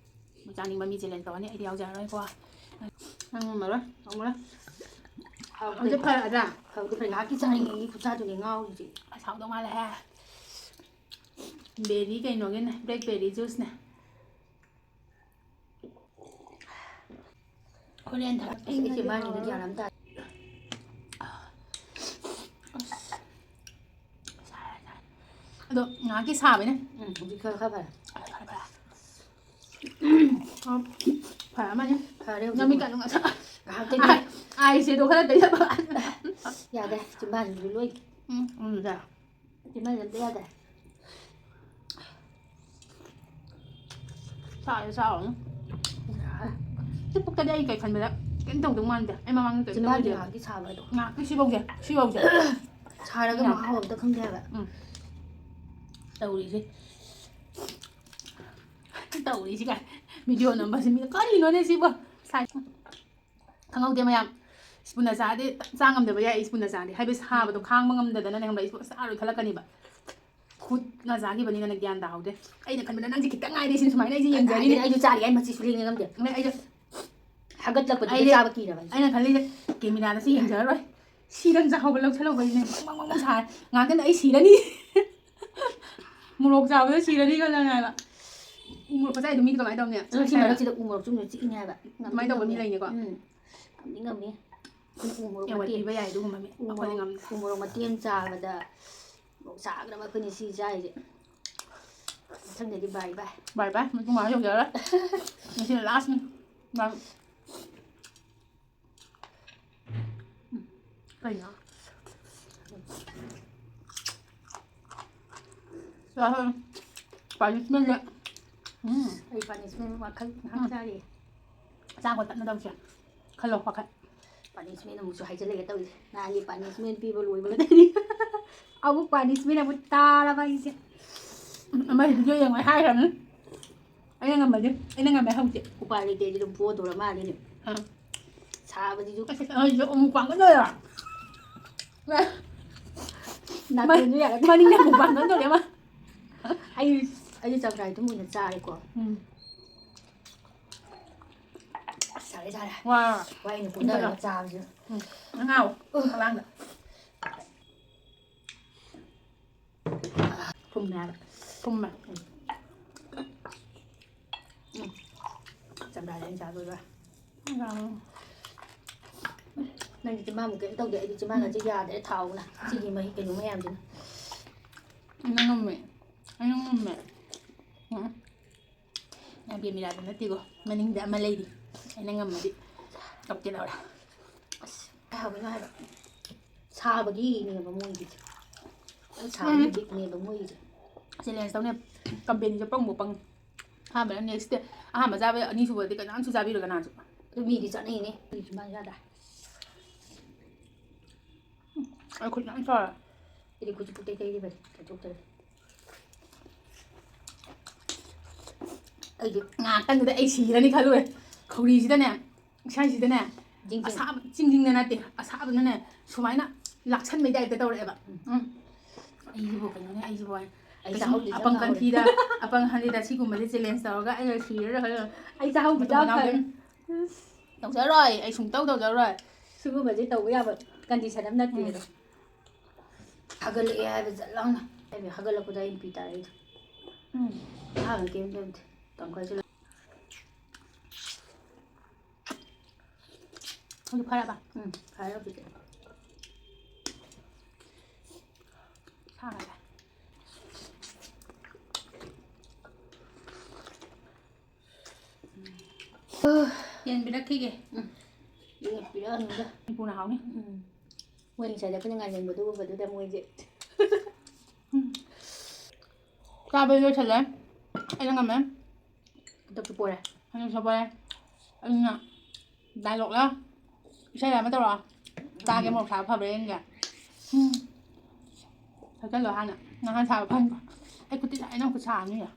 ꯆꯥꯅꯤꯡꯕ ꯃꯤ ꯆꯦꯂꯦꯟꯖ ꯇꯧꯔꯅꯤ, ꯑꯩꯗꯤ ꯌꯥꯎꯖꯔꯔꯣꯏꯀꯣ꯫ ꯅꯪ ꯉꯝꯃꯔꯣꯏ, ꯉꯝꯃꯔꯣꯏ꯫ ꯍꯥꯎꯇꯦ꯫ ꯍꯧꯖꯤꯛ ꯐꯔꯗ꯭ꯔꯥ? ꯍꯥꯎꯇꯦ, ꯐꯔꯦ꯫ ꯉꯥꯏꯍꯥꯛꯀꯤ ꯆꯥꯔꯤꯉꯩꯒꯤ ꯈꯨꯠꯁꯥꯗꯨꯅꯦ ꯉꯥꯎꯔꯤꯁꯦ꯫ ꯑꯁ, ꯍꯥꯎꯗꯧ ꯃꯥꯜꯂꯦꯍꯦ꯫ ꯕꯦꯔꯤ ꯀꯩꯅꯣꯒꯤꯅꯦ, ꯕ꯭ꯂꯦꯛꯕꯦꯔꯤ ꯖꯨꯁꯅꯦ꯫ ꯍꯣꯔꯦꯟ ꯊꯛ-, ꯑꯁ, ꯑꯩ ꯆꯤꯝꯕꯥꯟꯁꯤꯗ ꯒ꯭ꯌꯥꯟ ꯑꯃ ꯇꯥꯗꯦ꯫ ꯑꯁ, ꯁꯥꯔꯦ, ꯁꯥꯔꯦ꯫ ꯑꯗꯣ ꯉꯥꯏꯍꯥꯛꯀꯤ ꯁꯥꯕꯅꯦ꯫ ꯎꯝ, ꯍꯧꯖꯤꯛ ꯈꯔ, ꯈꯔ ꯐꯔꯦ꯫ ꯐꯔꯦ, ꯐꯔꯦ, ꯐꯔꯦ꯫ ꯐꯔꯝꯃꯅꯤ꯫ ꯐꯔꯦ ꯍꯧꯖꯤꯛ꯫ ꯅꯃꯤꯠ ꯀꯥꯗꯣ ꯉꯁꯪ-, ꯉꯥꯏꯍꯥꯛꯇꯪꯗꯤ꯫ ꯑꯥꯏ ꯁꯦꯗꯣ ꯈꯔ ꯇꯩꯁꯜꯂꯣ꯫ ꯌꯥꯗ꯭ꯔꯦ, ꯆꯤꯝꯕꯥꯟꯁꯤꯁꯨ ꯂꯣꯏ꯫ ꯎꯝ, ꯎꯝ, ꯌꯥꯔꯦ꯫ ꯆꯤꯝꯕꯥꯟꯁꯦ ꯑꯝꯇ ꯌꯥꯗ꯭ꯔꯦ꯫ ꯆꯥꯔꯦ, ꯆꯥꯔꯨꯔꯅꯨ꯫ ꯁꯤ ꯄꯨꯛꯇꯗꯤ ꯑꯩ ꯀꯩ ꯈꯟꯕꯗ ꯀꯩꯝ ꯇꯧꯗꯧ ꯃꯥꯟꯗꯦ꯫ ꯑꯩ ꯃꯃꯥꯡꯗ ꯀꯩꯝ ꯆꯤꯝꯕꯥꯟꯗꯤ ꯇꯧꯗꯦ꯫ ꯉꯥꯏꯍꯥꯛꯀꯤ ꯁꯥꯕ ꯑꯗꯣ꯫ ꯉꯥꯏꯍꯥꯛꯀꯤ ꯁꯤꯐꯧꯁꯦ, ꯁꯤꯐꯧꯁꯦ꯫ ꯁꯥꯔꯒ ꯌꯥꯝ ꯃꯍꯥꯎ ꯑꯝꯇ ꯈꯪꯗꯦ ꯍꯥꯏꯕ꯫ ꯎꯝ꯫ ꯇꯧꯔꯤꯁꯦ꯫ ꯇꯧꯔꯤꯁꯤ ꯀꯥꯏ꯫ ꯚꯤꯗꯤꯑꯣ ꯅꯝꯕꯁꯤ ꯃꯤꯅ "ꯀꯔꯤꯅꯣꯅꯦ ꯁꯤꯕꯣ?" ꯁꯥꯏ꯫ ꯈꯪꯍꯧꯗꯦ ꯃꯌꯥꯝ꯫ ꯁ꯭ꯄꯨꯟꯅ ꯆꯥꯔꯗꯤ ꯆꯥ ꯉꯝꯗꯕ ꯌꯥꯏ, ꯁ꯭ꯄꯨꯟꯅ ꯆꯥꯔꯗꯤ꯫ ꯍꯥꯏꯕꯗꯤ ꯁꯥꯕꯗꯣ ꯈꯥꯡꯕ ꯉꯝꯗꯗꯅꯅꯦ, ꯈꯪꯕ꯭ꯔꯥ? ꯁ꯭ꯄꯨꯟ ꯆꯥꯔꯣꯏ ꯈꯜꯂꯛꯀꯅꯤꯕ꯫ ꯈꯨꯠꯅ ꯆꯥꯈꯤꯕꯅꯤꯅꯅꯦ ꯒ꯭ꯌꯥꯟ ꯇꯥꯍꯧꯗꯦ꯫ ꯑꯩꯅ ꯈꯟꯕꯗ ꯅꯪꯁꯦ ꯈꯤꯇꯪ ꯉꯥꯏꯔꯦ ꯁꯤꯅ, ꯁꯨꯃꯥꯏꯅ ꯑꯩꯁꯦ ꯌꯦꯡꯖꯔꯤꯅꯦ꯫ ꯑꯩꯁꯨ ꯆꯥꯔꯤ ꯍꯥꯏ ꯃꯆꯤꯁꯨ ꯂꯦꯡꯉꯦ ꯉꯝꯗꯦ꯫ ꯑꯗꯩ ꯑꯩꯁꯦ ꯍꯥꯒꯠꯂꯛꯄꯗꯨꯗ ꯑꯩꯗꯤ ꯆꯥꯕ ꯀꯤꯔꯕ ꯑꯩꯁꯦ꯫ ꯑꯩꯅ ꯈꯜꯂꯤꯁꯦ ꯀꯦꯃꯦꯔꯥꯗꯁꯨ ꯌꯦꯡꯖꯔꯔꯣꯏ꯫ ꯁꯤꯗꯪ ꯆꯥꯍꯧꯕ ꯂꯧꯁꯜꯍꯧꯕꯩꯅꯦ꯫ ꯕꯪ ꯕꯪ ꯕꯪ ꯁꯥꯔꯦ꯫ ꯉꯥꯛꯇꯪꯗ ꯑꯩ ꯁꯤꯔꯅꯤ꯫ ꯃꯣꯔꯣꯛ ꯆꯥꯕꯗ ꯁꯤꯔꯅꯤ ꯈꯜꯂꯦ ꯍꯥꯏꯕ꯫ ꯎ ꯃꯣꯔꯣꯛ ꯉꯁꯥꯏꯗꯣ ꯃꯤꯗꯤ ꯀꯃꯥꯏꯅ ꯇꯧꯅꯤ? ꯁꯤ ꯃꯔꯛꯁꯤꯗ ꯎ ꯃꯣꯔꯣꯛ ꯆꯨꯝꯅ ꯆꯤꯛꯏꯅꯦ ꯍꯥꯏꯕ꯫ ꯉꯝꯗꯤ ꯑꯗꯨꯃꯥꯏꯅ ꯇꯧꯕ ꯃꯤ ꯉꯝꯃꯦ꯫ ꯂꯩꯅꯤꯀꯣ? ꯎꯝ꯫ ꯉꯝꯗꯤ ꯉꯝꯃꯤ꯫ ꯑꯩꯈꯣꯏꯅ ꯎ ꯃꯣꯔꯣꯛ ꯑꯦꯋꯥꯔꯗ ꯃꯇꯦꯛ, ꯄꯤꯕ ꯌꯥꯏ ꯑꯗꯨꯒꯨꯝꯕ ꯃꯤ꯫ ꯎ ꯑꯩꯈꯣꯏꯅ ꯃꯣꯔꯣꯛ, ꯉꯝꯗꯦ꯫ ꯎ ꯃꯣꯔꯣꯛ ꯃꯇꯦꯛ ꯑꯃ ꯆꯥꯕꯗ ꯃꯣꯔꯣꯛ ꯁꯥꯈ꯭ꯔꯕ ꯑꯩꯈꯣꯏꯅ ꯁꯤ ꯆꯥꯏꯁꯦ꯫ ꯃꯊꯪꯗꯗꯤ bye bye꯫ Bye bye꯫ ꯃꯇꯨꯡ ꯃꯅꯥꯎ ꯌꯧꯖꯔꯣꯏ꯫ ꯉꯁꯤꯅ lastꯅꯤ꯫ ꯌꯥꯝ ꯀꯩꯅꯣ? ꯆꯥꯍꯣꯏ꯫ Punishmentꯁꯦ꯫ ꯎꯝ꯫ ꯑꯩ punishment ꯋꯥꯈꯜ ꯉꯥꯏꯍꯥꯛ ꯆꯥꯔꯤ꯫ ꯆꯥꯕ ꯊꯛꯅꯗꯕꯁꯦ ꯈꯜꯂꯣ ꯋꯥꯈꯜ꯫ Punishment ꯑꯃꯨꯛꯁꯨ ꯍꯥꯏꯖꯤꯜꯂꯒꯦ ꯇꯧꯔꯤꯁꯦ꯫ ꯅꯍꯥꯟꯒꯤ punishment ꯄꯤꯕ ꯂꯣꯏꯕꯒꯗꯤ ꯑꯃꯨꯛ punishment ꯑꯃꯨꯛ ꯇꯥꯔꯕ ꯑꯩꯁꯦ꯫ ꯑꯃ video ꯌꯦꯡꯉꯣ ꯍꯥꯏꯈ꯭ꯔꯕꯅꯤ꯫ ꯑꯩꯅ ꯉꯝꯃꯗꯤ꯫ ꯑꯩꯅ ꯉꯝꯃꯦ ꯍꯧꯖꯤꯛ꯫ ꯎꯄꯥꯏ ꯂꯩꯇꯦ ꯑꯩꯗꯤ ꯑꯗꯨꯝ ꯄꯣꯗꯧꯔ ꯃꯥꯜꯂꯦꯅꯦ꯫ ꯑꯥ꯫ ꯁꯥꯕꯁꯤꯁꯨ꯫ ꯑꯁ ꯑꯁ ꯑꯩꯁꯨ ꯑꯃꯨꯛ ꯄꯥꯡꯒꯜ ꯂꯣꯏꯔꯦ꯫ ꯅꯥꯇꯣꯟꯁꯨ ꯌꯥꯔꯛꯇ꯭ꯔꯦ꯫ ꯃꯅꯤꯡꯗ ꯑꯃꯨꯛ ꯄꯥꯡꯒꯜ ꯇꯧꯔꯦ ꯑꯃ꯫ ꯑꯩ ꯑꯩꯗꯤ ꯆꯝꯄ꯭ꯔꯥ ꯏꯇꯨꯝ ꯑꯣꯏꯅ ꯆꯥꯔꯦꯀꯣ꯫ ꯎꯝ꯫ ꯑꯁ ꯆꯥꯔꯦ ꯆꯥꯔꯦ꯫ ꯋꯥ꯫ ꯋꯥꯏꯅ ꯀꯨꯟꯊꯔꯒ ꯆꯥꯕꯁꯤꯅ꯫ ꯎꯝ꯫ ꯅꯪ ꯉꯥꯎ꯫ ꯃꯃꯥꯡꯗ꯫ ꯊꯨꯝꯃꯦ ꯍꯥꯏꯕ꯫ ꯊꯨꯝꯃꯦ꯫ ꯆꯝꯄ꯭ꯔꯥꯁꯦ ꯑꯩꯅ ꯆꯥꯗꯣꯏꯕ꯫ ꯎꯝ꯫ ꯅꯪꯗꯤ ꯆꯤꯝꯕꯥꯟꯃꯨꯛ ꯀꯩꯝ ꯇꯧꯗꯦ, ꯑꯩꯗꯤ ꯆꯤꯝꯕꯥꯟꯒꯁꯦ ꯌꯥꯗ꯭ꯔꯦ ꯊꯥꯎꯅ꯫ ꯁꯤꯒꯤ ꯃꯍꯤ ꯀꯩꯅꯣ ꯃꯌꯥꯝꯁꯤꯅ꯫ ꯑꯩꯅ ꯉꯝꯃꯦ꯫ ꯑꯩꯅ ꯉꯝꯃꯦ꯫ ꯎꯝ꯫ ꯌꯥꯝ ꯕꯦꯃꯤꯔꯥꯗꯤ ꯅꯠꯇꯦꯀꯣ꯫ ꯃꯅꯤꯡꯗ ꯑꯃ ꯂꯩꯔꯤ꯫ ꯑꯩꯅ ꯉꯝꯃꯗꯤ ꯀꯞꯀꯦ ꯇꯧꯔꯦ꯫ ꯑꯁ ꯀꯩ ꯍꯥꯏꯕꯅꯣ ꯍꯥꯏꯕ꯫ ꯁꯥꯕꯒꯤꯅꯦꯕ ꯃꯣꯏꯒꯤꯗꯤ꯫ ꯌꯥꯝ ꯁꯥꯕꯒꯤ ꯕꯤꯠꯅꯦꯕ ꯃꯣꯏꯒꯤꯁꯦ꯫ Challenge ꯇꯧꯅꯦ꯫ Companyꯁꯦ ꯄꯪꯕꯨ ꯄꯪꯉꯤ꯫ ꯑꯍꯥꯟꯕꯅ next day꯫ ꯑꯍꯥꯟꯕ ꯆꯥꯕ ꯑꯅꯤꯁꯨꯕꯗꯤ ꯀꯅꯥꯝꯁꯨ ꯆꯥꯕꯤꯔꯣꯏ ꯀꯅꯥꯁꯨ꯫ ꯑꯗꯨ ꯃꯤꯗꯤ ꯆꯥꯅꯩꯅꯦ꯫ ꯑꯩ ꯆꯤꯝꯕꯥꯟ ꯌꯥꯗ꯭ꯔꯦ꯫ ꯑꯩ ꯈꯨꯠ ꯌꯥꯝ ꯆꯥꯎꯔꯦ꯫ ꯑꯩꯗꯤ ꯈꯨꯠꯁꯨ ꯄꯨꯛꯇꯩ ꯇꯩꯔꯤꯕꯅꯤ꯫ ꯇꯩꯊꯣꯛꯇ꯭ꯔꯦ꯫ ꯑꯩꯗꯤ ꯉꯥꯏꯍꯥꯛꯇꯪꯗꯨꯗ ꯑꯩ ꯁꯤꯔꯅꯤ ꯈꯜꯂꯨꯔꯦ꯫ ꯈꯧꯔꯤꯁꯤꯗꯅꯦ, ꯏꯁꯥꯁꯤꯗꯅꯦ, ꯖꯤꯡ ꯖꯤꯡ꯫ ꯑꯁꯥꯕ ꯆꯤꯡ ꯖꯤꯡꯗ ꯅꯠꯇꯦ, ꯑꯁꯥꯕꯅꯅꯦ ꯁꯨꯃꯥꯏꯅ ꯂꯥꯛꯁꯟꯕꯩ typeꯇ ꯇꯧꯔꯛꯑꯦꯕ꯫ ꯎꯝ꯫ ꯑꯩꯁꯤꯕꯨ ꯀꯩꯅꯣꯅꯦ, ꯑꯩꯁꯤꯕꯨ ꯍꯥꯏꯅ꯫ ꯑꯩ ꯀꯩꯁꯨꯝ ꯆꯥꯍꯧꯗꯦ ꯑꯄꯪ ꯆꯪꯍꯧꯗꯦ꯫ ꯀꯟꯊꯤꯗ, ꯑꯄꯪ ꯍꯟꯊꯤꯗ ꯁꯤꯒꯨꯝꯕꯁꯦ challenge ꯇꯧꯔꯒ ꯑꯩꯅ ꯁꯤꯔꯔ ꯈꯜꯂ꯫ ꯑꯩ ꯆꯥꯍꯧꯗꯦ ꯃꯇꯨꯡ ꯃꯅꯥꯎ ꯆꯥꯍꯧꯗꯦ꯫ ꯀꯩꯝ ꯇꯧꯖꯔꯣꯏ, ꯑꯩ ꯁꯨꯡꯇꯧ ꯇꯧꯖꯔꯣꯏ꯫ ꯁꯤꯒꯨꯝꯕꯁꯦ ꯇꯧꯕ ꯌꯥꯕ condition ꯑꯃ ꯅꯠꯇꯦ ꯎꯝ꯫ ꯑꯗꯣ꯫ ꯍꯥꯒꯠꯂꯛꯑꯦ ꯍꯥꯏꯕ ꯖꯠ ꯂꯥꯎꯅ꯫ ꯑꯩꯗꯤ ꯍꯥꯒꯠꯂꯛꯄꯗ ꯑꯩ ꯅꯨꯄꯤ ꯇꯥꯔꯛꯏꯗꯣ꯫ ꯎꯝ꯫ ꯑꯍꯥꯟꯕ ꯀꯩꯝ ꯇꯧꯗꯦ꯫ ꯇꯪꯈꯥꯏ ꯆꯠꯂ-꯫ ꯍꯧꯖꯤꯛ ꯐꯔꯕ? ꯎꯝ, ꯐꯔꯦ ꯍꯧꯖꯤꯛꯇꯤ꯫ ꯌꯦꯟ ꯄꯤꯔꯛꯈꯤꯒꯦ꯫ ꯎꯝ꯫ ꯌꯦꯟ ꯄꯤꯔꯛꯑꯅꯨꯗ꯫ ꯃꯅꯤꯄꯨꯔꯅ ꯍꯥꯎꯅꯤ꯫ ꯎꯝ꯫ ꯃꯣꯏ ꯉꯁꯥꯏꯗ ꯑꯩꯈꯣꯏꯅ ꯉꯥꯏꯃꯟꯕꯗꯨ ꯎꯕꯗꯨꯗ ꯃꯣꯏꯁꯦ꯫ ꯎꯝ꯫ ꯆꯥꯕꯗꯤ ꯂꯣꯏꯁꯜꯂꯦ꯫ ꯑꯩꯅ ꯉꯝꯃꯦ꯫ ꯈꯨꯗꯛꯇ ꯄꯣꯔꯦ꯫ ꯑꯩꯅ ꯁꯣꯄꯣꯔꯦ꯫ ꯑꯗꯨꯅ dialogue ꯂ ꯏꯁꯩ ꯑꯃ ꯇꯧꯔꯛꯑꯣ꯫ ꯇꯥꯒꯦ, ꯃꯣꯔꯣꯛ ꯁꯥꯕ ꯐꯕ꯭ꯔꯥ ꯌꯦꯡꯒꯦ꯫ ꯎꯝ꯫ ꯊꯛꯆꯜꯂꯣ ꯍꯥꯟꯅ꯫ ꯅꯪ ꯍꯥꯟꯅ ꯁꯥꯕ ꯐꯍꯟꯈꯣ꯫ ꯑꯩ ꯈꯨꯠꯇꯤ ꯁꯥꯏ, ꯅꯪ ꯈꯨꯠ ꯁꯥꯕꯅꯤꯅ꯫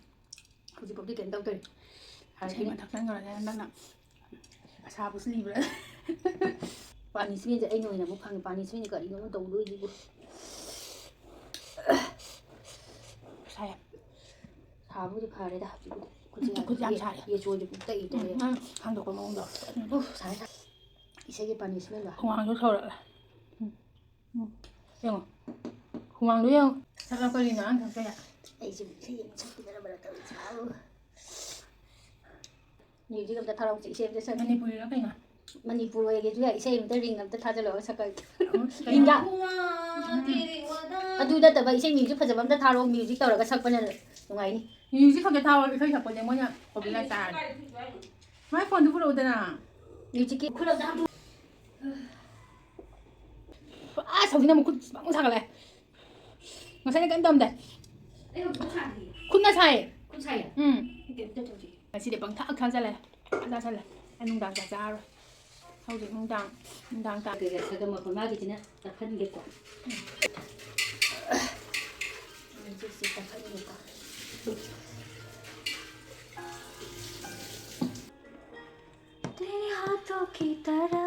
ꯍꯧꯖꯤꯛꯐꯥꯎꯗꯤ ꯀꯩꯝ ꯇꯧꯗꯔꯤ꯫ ꯍꯥꯏꯗꯤ ꯏꯁꯩ ꯃꯊꯛ ꯆꯪꯈ꯭ꯔꯗꯤ ꯅꯪꯅ ꯑꯁꯥꯕꯁꯨ ꯂꯤꯕ꯭ꯔꯥ? Punishment ꯁꯦ ꯑꯩꯅ ꯑꯣꯏꯅ ꯑꯃꯨꯛ ꯐꯪꯉꯦ꯫ Punishment ꯁꯦ ꯀꯔꯤꯅꯣ ꯑꯃꯨꯛ ꯇꯧꯗꯣꯏꯁꯤꯕꯨ? ꯁꯥꯏ꯫ ꯁꯥꯕꯨꯗꯤ ꯐꯔꯦꯗ ꯍꯧꯖꯤꯛꯄꯨꯗꯤ꯫ ꯈꯨꯠꯁꯦ ꯈꯨꯠ ꯌꯥꯝ ꯁꯥꯔꯦ꯫ ꯌꯦꯆꯣꯁꯦ ꯄꯨꯡꯇꯛ ꯇꯛꯏ ꯇꯧꯔꯦ꯫ ꯎꯝ, ꯅꯪ ꯍꯥꯡꯗꯣꯛꯄ ꯃꯑꯣꯡꯗꯣ꯫ ꯎꯐ, ꯁꯥꯔꯦ, ꯁꯥꯔꯦ꯫ ꯏꯁꯩꯒꯤ punishment ꯂꯣ? ꯍꯨꯃꯥꯡꯁꯨ ꯁꯧꯔꯛꯂꯦ꯫ ꯎꯝ꯫ ꯎꯝ꯫ ꯌꯦꯡꯉꯣ꯫ ꯍꯨꯃꯥꯡꯗꯣ ꯌꯦꯡꯉꯣ꯫ ꯁꯛꯂꯛꯄꯒꯤ ꯉꯔꯥꯡ ꯁꯛꯄ ꯌꯥꯏ꯫ ꯑꯩꯁꯦ ꯏꯁꯩ ꯑꯃ ꯁꯛꯄꯤꯗꯅꯕ ꯇꯧꯔꯤꯁꯦ꯫ Music ꯑꯝꯇ ꯊꯥꯔꯛꯎꯁꯦ, ꯏꯁꯩ ꯑꯝꯇ ꯁꯛ-, ꯃꯅꯤꯄꯨꯔꯤꯔꯣ ꯀꯩꯅꯣ? ꯃꯅꯤꯄꯨꯔ ꯑꯣꯏꯔꯒꯦꯁꯨ ꯌꯥꯏ, ꯏꯁꯩ ꯑꯝꯇ ring ꯑꯝꯇ ꯊꯥꯖꯜꯂꯛꯑꯣ, ꯁꯛꯀꯦ꯫ ꯎꯝ, ring ꯗ? ꯀꯩꯅꯣ? ꯑꯗꯨ ꯅꯠꯇꯕ ꯏꯁꯩ music ꯐꯖꯕ ꯑꯝꯇ ꯊꯥꯔꯛꯑꯣ, music ꯇꯧꯔꯒ ꯁꯛꯄꯅ ꯅꯨꯡꯉꯥꯏꯅꯤ꯫ Music ꯈꯛꯇ ꯊꯥꯔꯛꯑꯣ, ꯏꯁꯩ ꯁꯛꯄꯁꯦ ꯃꯣꯏꯅ copyright ꯆꯥꯔꯅꯤ꯫ ꯃꯥꯏ ꯐꯣꯟꯗꯨ ꯄꯨꯔꯛꯎꯗꯅ꯫ Music ꯀꯤ ꯈꯨꯠ ꯑꯝꯇ ꯍꯥꯞꯄꯨ꯫ ꯑꯁ, ꯍꯧꯖꯤꯛꯅ ꯑꯃꯨꯛ ꯈꯨꯠ ꯄꯪ ꯁꯥꯒꯠꯂꯦ꯫ ꯉꯁꯥꯏꯅ ꯀꯩꯝ ꯇꯧꯔꯝꯗꯦ꯫ ꯑꯩ ꯍꯧꯖꯤꯛ ꯈꯨꯠ ꯁꯥꯗꯤꯌꯦ꯫ ꯈꯨꯠꯅ ꯁꯥꯏꯌꯦ꯫ ꯈꯨꯠ ꯁꯥꯏꯌꯦ? ꯎꯝ꯫ ꯑꯩ ꯀꯩꯝ ꯇꯧꯗꯦ ꯍꯧꯖꯤꯛ꯫ ꯉꯁꯤꯗꯤ ꯄꯪꯊꯛ ꯊꯛꯆꯜꯂꯦ꯫ ꯄꯪꯆꯥ ꯆꯥꯁꯜꯂꯦ꯫ ꯑꯩ ꯅꯨꯡꯗꯥꯡ ꯆꯥꯛ ꯆꯥꯔꯔꯣꯏ꯫ ꯍꯧꯖꯤꯛ ꯅꯨꯡꯗꯥꯡ, ꯅꯨꯡꯗꯥꯡ ꯇꯥ-, ꯀꯩꯀꯩ ꯁꯥꯒꯠ ꯃꯈꯣꯟ ꯃꯥꯒꯤꯁꯤꯅ ꯇꯞꯍꯟꯒꯦꯀꯣ꯫ ꯎꯝ꯫ ꯍꯧꯖꯤꯛꯁꯦ ꯇꯞꯍꯟꯒꯦꯀꯣ꯫ तेरे हाथों की तरह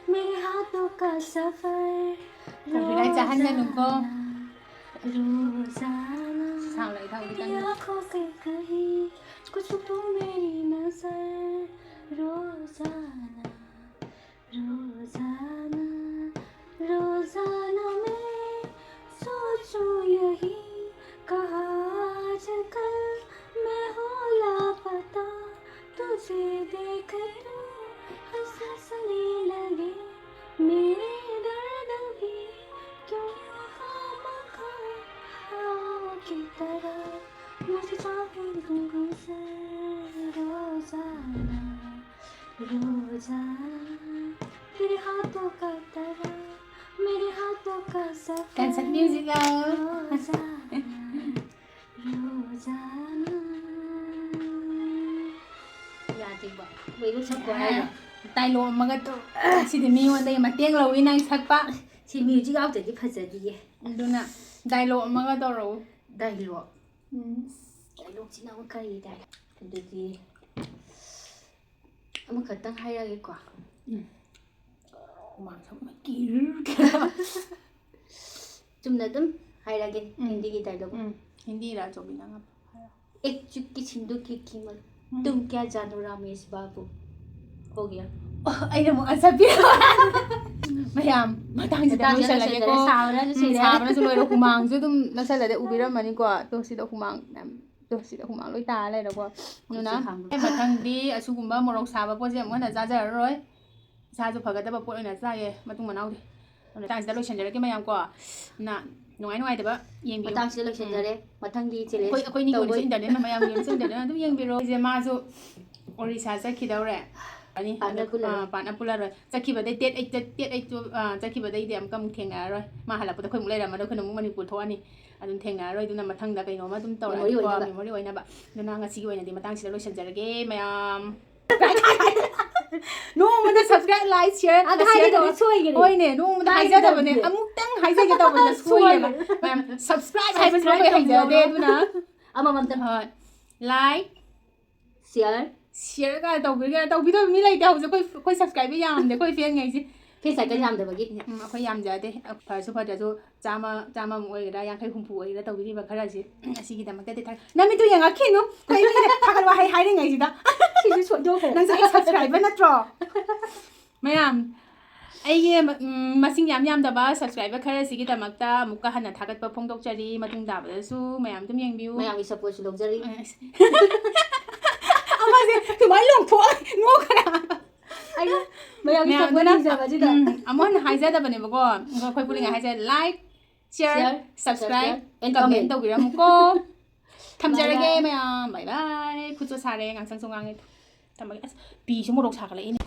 मेरे हाथों का सफर। ꯀꯣꯄꯤꯔꯥꯏꯠ ꯆꯥꯍꯟꯒꯅꯨꯀꯣ꯫ रोजाना, रोजाना। साउंड लाइट हाउस तेरी आंखों से कहीं कुछ छुपो मेरी नजर। रोजाना, रोजाना, रोजाना मैं सोचूं यही, कहाँ आजकल मैं हूँ लापता। तुझे देख तू हंसने लगे, मेरे दर्द भी क्यों खामखा मेरे हाथों का तारा, मेरे हाथों का सफर। Concert music ꯂꯥꯛꯑꯣ꯫ रोजाना, रोजाना। ꯌꯥꯗꯦꯕ꯫ ꯂꯣꯏꯅ ꯁꯛꯄ ꯍꯥꯏꯕ꯫ Dialogue ꯑꯃꯒ ꯇꯧ꯫ ꯁꯤꯗꯤ ꯃꯤꯉꯣꯟꯗꯒꯤ ꯃꯇꯦꯡ ꯂꯧꯋꯤ ꯅꯪ ꯁꯛꯄ꯫ ꯁꯤ music ꯌꯥꯎꯗ꯭ꯔꯗꯤ ꯐꯖꯗꯤꯌꯦ꯫ ꯑꯗꯨꯅ dialogue ꯑꯃꯒ ꯇꯧꯔꯛꯎ꯫ Dialogue꯫ Dialogueꯁꯤꯅ ꯑꯃꯨꯛ ꯀꯔꯤ dialogue? ꯑꯗꯨꯗꯤ ꯑꯃꯈꯛꯇꯪ ꯍꯥꯏꯔꯛꯑꯒꯦꯀꯣ꯫ ꯍꯨꯃꯥꯡ ꯁꯧꯕꯅ ꯀꯤꯔꯤꯔ ꯀꯤꯔꯤꯔ꯫ ꯆꯨꯝꯅ ꯑꯗꯨꯝ ꯍꯥꯏꯔꯛꯑꯒꯦ꯫ ꯎꯝ꯫ ꯍꯤꯟꯗꯤꯒꯤ dialogue꯫ ꯎꯝ, ꯍꯤꯟꯗꯤꯔ ꯑꯆꯧꯕꯤ ꯅꯪ? एक चुटकी सिंदूर की कीमत, तुम क्या जानो रामेश बाबू। हो गया। ꯑꯩꯅ ꯑꯃꯨꯛ answer ꯄꯤꯔꯛꯑꯣ꯫ ꯃꯌꯥꯝ, ꯃꯇꯥꯡꯁꯤꯗ ꯃꯇꯥꯡꯁꯤꯗ ꯂꯣꯏꯁꯜꯂꯒꯦꯀꯣ꯫ ꯂꯣꯏꯁꯜꯂꯒꯦ꯫ ꯁꯥꯕꯅꯁꯨ ꯎꯝ, ꯁꯤꯔꯦ꯫ ꯁꯥꯕꯅꯁꯨ ꯂꯣꯏꯔꯦ꯫ ꯍꯨꯃꯥꯡꯁꯨ ꯑꯗꯨꯝ ꯅꯛꯁꯜꯂꯗꯤ ꯎꯕꯤꯔꯝꯃꯅꯤꯀꯣ꯫ ꯇꯣ ꯁꯤꯗ ꯍꯨꯃꯥꯡ ꯃꯌꯥꯝ, ꯇꯣ ꯁꯤꯗ ꯍꯨꯃꯥꯡ ꯂꯣꯏ ꯇꯥꯔ ꯂꯩꯔꯦꯀꯣ꯫ ꯑꯗꯨꯅ ꯈꯨꯠꯁꯨ ꯍꯥꯝꯕ꯫ ꯃꯊꯪꯗꯤ ꯑꯁꯤꯒꯨꯝꯕ ꯃꯣꯔꯣꯛ ꯁꯥꯕ ꯄꯣꯠꯁꯦ ꯑꯃꯨꯛ ꯍꯟꯅ ꯆꯥꯖꯔꯔꯣꯏ꯫ ꯏꯁꯥꯁꯨ ꯐꯒꯗꯕ ꯄꯣꯠ ꯑꯣꯏꯅ ꯆꯥꯒꯦ ꯃꯇꯨꯡ ꯃꯅꯥꯎꯗꯤ꯫ ꯑꯗꯨꯅ ꯃꯇꯥꯡꯁꯤꯗ ꯂꯣꯏꯁꯤꯟꯖꯔꯒꯦ ꯃꯌꯥꯝ ꯀꯣ꯫ ꯑꯗꯨꯅ ꯅꯨꯡꯉꯥꯏ ꯅꯨꯡꯉꯥꯏꯇꯕ ꯌꯦꯡꯕꯤꯌꯨ꯫ ꯃꯇꯥꯡꯁꯤꯗ ꯂꯣꯏꯁꯤꯟꯖꯔꯦ꯫ ꯃꯊꯪꯒꯤ ꯑꯩꯈꯣꯏ, challenge ꯑꯩꯈꯣꯏꯅꯤ ꯇꯧꯕ ꯌꯣꯜꯂꯤꯁꯦ entertainment, ꯃꯌꯥꯝ ꯌꯣꯜꯂꯤꯁꯦ entertainment ꯑꯗꯨꯝ ꯌꯦꯡꯕꯤꯔꯣ꯫ ꯑꯩꯁꯦ ꯃꯥꯁꯨ ꯑꯣꯔꯤꯁꯥ ꯆꯠꯈꯤꯗꯧꯔꯦ꯫ ꯑꯅꯤ, ꯄꯥꯛꯅ ꯑꯗꯨ, ꯄꯨꯜꯂꯔꯣꯏ꯫ ꯑꯥ, ꯄꯥꯛꯅ ꯄꯨꯜꯂꯔꯣꯏ꯫ ꯆꯠꯈꯤꯕꯗꯩ date eight, date eight ꯇꯨ, ꯑꯥ, ꯆꯠꯈꯤꯕꯗꯩꯗꯤ ꯑꯃꯨꯛꯀ ꯑꯃꯨꯛ ꯊꯦꯡꯅꯔꯔꯣꯏ꯫ ꯃꯥ ꯍꯜꯂꯛꯄꯗ ꯑꯩꯈꯣꯏ ꯑꯃꯨꯛ ꯂꯩꯔꯝꯃꯔꯣꯏ, ꯑꯩꯈꯣꯏꯅ ꯑꯃꯨꯛ ꯃꯅꯤꯄꯨꯔ ꯊꯣꯛꯑꯅꯤ꯫ ꯑꯗꯨꯝ ꯊꯦꯡꯅꯔꯔꯣꯏ꯫ ꯑꯗꯨꯅ ꯃꯊꯪꯗ ꯀꯩꯅꯣꯝꯃ ꯑꯗꯨꯝ ꯇꯧꯔꯛꯑꯅꯤꯀꯣ, ꯑꯣꯏꯅꯕ꯫ Memory ꯑꯣꯏꯅꯕ꯫ ꯑꯗꯨꯅ ꯉꯁꯤꯒꯤ ꯑꯣꯏꯅꯗꯤ ꯃꯇꯥꯡꯁꯤꯗ ꯂꯣꯏꯁꯤꯟꯖꯔꯒꯦ ꯃꯌꯥꯝ꯫ ꯅꯣꯡꯃꯗ subscribe, like, share, ꯑꯗ share ꯍꯥꯏꯒꯗꯧꯕ ꯇꯧꯕ-, ꯁꯣꯏꯒꯔꯦ꯫ ꯍꯣꯏꯅꯦ, ꯅꯣꯡꯃꯗ ꯍꯥꯏꯒꯗꯕꯅꯦ꯫ ꯍꯥꯏꯖꯗꯕꯅꯦ꯫ ꯑꯃꯨꯛꯇꯪ ꯍꯥꯏꯖꯒꯦ ꯇꯧꯕꯗ ꯁꯣꯏꯌꯦꯕ꯫ ꯁꯣꯏꯒꯔꯦ꯫ ꯃꯌꯥꯝ, subscribe ꯍꯥꯏꯕꯁꯤꯃ ꯑꯩꯈꯣꯏ Subscribe ꯍꯩꯖꯗꯦ꯫ ꯇꯧꯕꯤꯌꯣ꯫ ꯑꯗꯨꯅ ꯑꯃꯃꯝꯇꯪ꯫ ꯍꯣꯏ, like, Share꯫ Share ꯀꯥꯏꯅ ꯇꯧꯕꯤꯒꯦꯔꯥ? ꯇꯧꯕꯤꯗꯕ ꯃꯤ ꯂꯩꯇꯦ ꯍꯧꯖꯤꯛ꯫ ꯑꯩꯈꯣꯏ, ꯑꯩꯈꯣꯏ subscribe ꯌꯥꯝꯗꯦ, ꯑꯩꯈꯣꯏ fan ꯉꯩꯁꯦ꯫ Fan ꯁꯥꯏꯀꯜ ꯌꯥꯝꯗꯕꯒꯤ꯫ ꯎꯝ, ꯑꯩꯈꯣꯏ ꯌꯥꯝꯖꯗꯦ꯫ ꯐꯔꯁꯨ ꯐꯠꯇ꯭ꯔꯁꯨ ꯆꯥꯝꯃ, ꯆꯥꯝꯃꯃꯨꯛ ꯑꯣꯏꯒꯦꯔꯥ, ꯌꯥꯡꯈꯩ ꯍꯨꯝꯐꯨ ꯑꯣꯏꯒꯦꯔꯥ, ꯇꯧꯕꯤꯔꯤꯕ ꯈꯔꯁꯦ, ꯑꯁꯤꯒꯤꯗꯃꯛꯇꯗꯤ ꯊꯥꯒꯠ-, ꯅꯃꯤꯠꯇꯨ ꯌꯦꯡꯉꯛꯈꯤꯅꯨ꯫ ꯑꯩꯈꯣꯏ ꯃꯤꯅ ꯊꯥꯒꯠ ꯋꯥꯍꯩ ꯍꯥꯏꯔꯤꯉꯩꯁꯤꯗ꯫ ꯁꯤꯁꯨ ꯁꯣꯏꯗꯣꯛꯈ꯭ꯔꯦ꯫ ꯅꯪꯁꯦ ꯑꯩ subscriber ꯅꯠꯇ꯭ꯔꯣ? ꯃꯌꯥꯝ, ꯑꯩꯒꯤ ꯃ-, ꯎꯝ, ꯃꯁꯤꯡ ꯌꯥꯝ ꯌꯥꯝꯗꯕ subscriber ꯈꯔꯁꯤꯒꯤꯗꯃꯛꯇ ꯑꯃꯨꯛꯀ ꯍꯟꯅ ꯊꯥꯒꯠꯄ ꯐꯣꯡꯗꯣꯛꯆꯔꯤ꯫ ꯃꯇꯨꯡ ꯇꯥꯕꯗꯁꯨ ꯃꯌꯥꯝ ꯑꯗꯨꯝ ꯌꯦꯡꯕꯤꯌꯨ꯫ ꯃꯌꯥꯝꯒꯤ supportꯁꯨ ꯂꯧꯖꯔꯤ꯫ ꯑꯃꯁꯦ ꯑꯗꯨꯃꯥꯏꯅ ꯂꯣꯡꯊꯣꯛꯑ ꯅꯣꯛꯈ꯭ꯔꯦ꯫ ꯑꯩꯅ ꯃꯌꯥꯝꯒꯤ ꯃꯌꯥꯝ support ꯑꯗꯨꯅ, ꯌꯦꯡꯖꯕꯁꯤꯗ꯫ ꯎꯝ, ꯑꯃꯨꯛ ꯍꯟꯅ ꯍꯥꯏꯖꯗꯕꯅꯦꯕꯀꯣ꯫ ꯑꯗꯣ ꯑꯩꯈꯣꯏ ꯄꯨꯜꯂꯤꯉꯩ ꯍꯥꯏꯁꯦ, like, share, Share, subscribe, subscribe and comment comment. ꯇꯧꯕꯤꯔꯝꯃꯨꯀꯣ꯫ ꯊꯝꯖꯔꯒꯦ Bye bye. ꯃꯌꯥꯝ, bye bye꯫ ꯈꯨꯠꯁꯨ ꯁꯥꯔꯦ, ꯉꯥꯡꯁꯪꯁꯨ ꯉꯥꯡꯉꯦ꯫ ꯊꯝꯃꯒꯦ꯫ ꯑꯁ, ꯄꯤꯁꯨ ꯃꯣꯔꯣꯛ ꯁꯥꯒꯠꯂꯛꯏꯅꯦ꯫